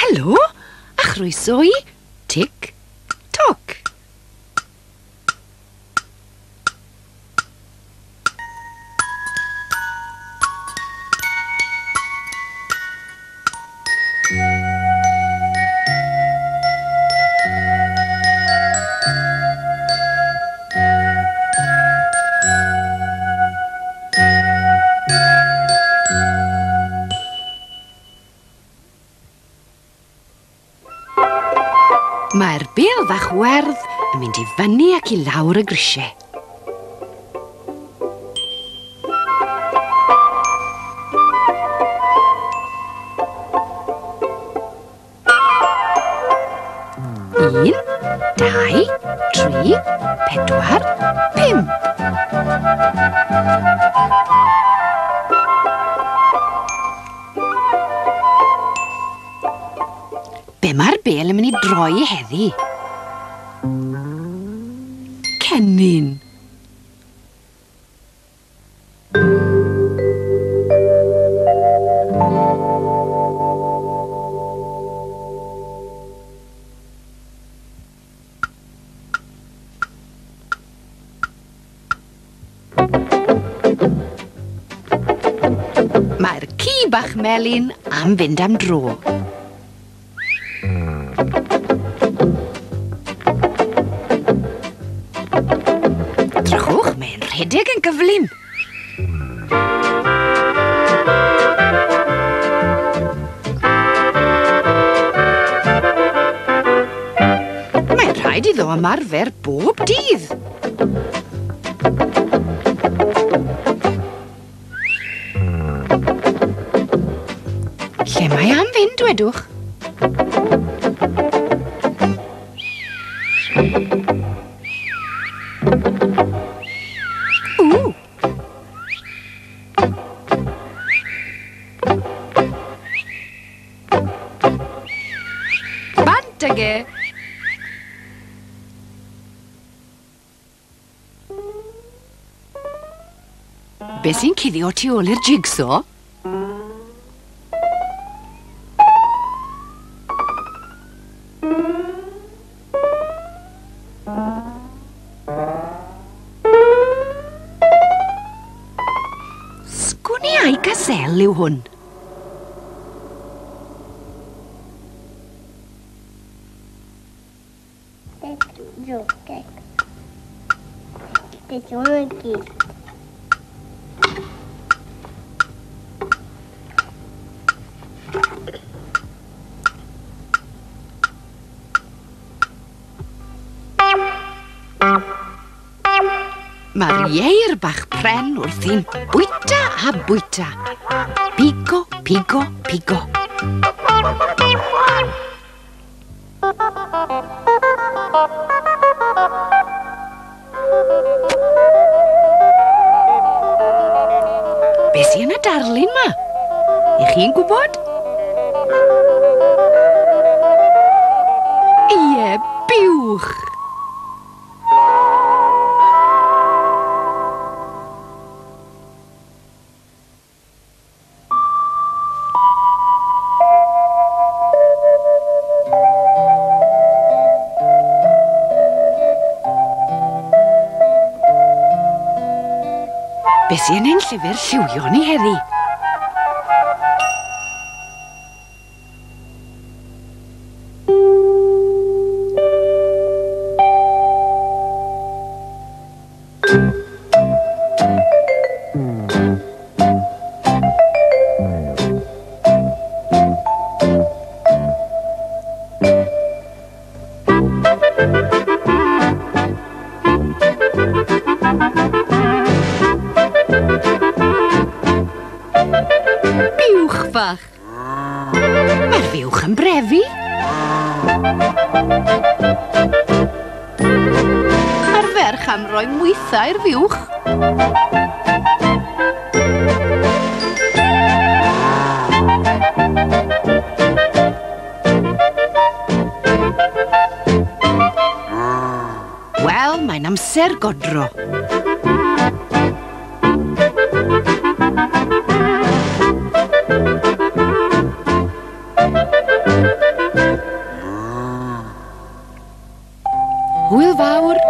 Helo, a chroeso i Tic Toc. Mae'r bêl fach werdd yn mynd i fyny ac i lawr y grisiau. Un, dau, tri, pedwar, pump. Be mae'r bêl yn mynd i droi heddi? Cennin. Mae'r ci bach melyn am fynd am dro. Drychwch, mae'n rhedeg yn gyflym. Mae'n rhaid iddo ymarfer bob dydd. Lle mae am fynd, dwedwch? Ww! Bant ag e! Be sy'n cuddio tu ôl i'r jigsaw? Sgwn i ai gazelle yw hwn. Mae'r ieir bach pren wrthi'n bwyta a bwyta. Pigo, pigo, pigo. Be sy yn y darlun ma? I chi'n gwybod? Ie, buwch! Be sy yn ein llyfr lliwio ni heddi? Buwch fach. Mae'r fuwch yn brefu. Mae'r ferch am roi mwytha i'r fuwch. Wel, mae'n amser godro. Hwyl fawr!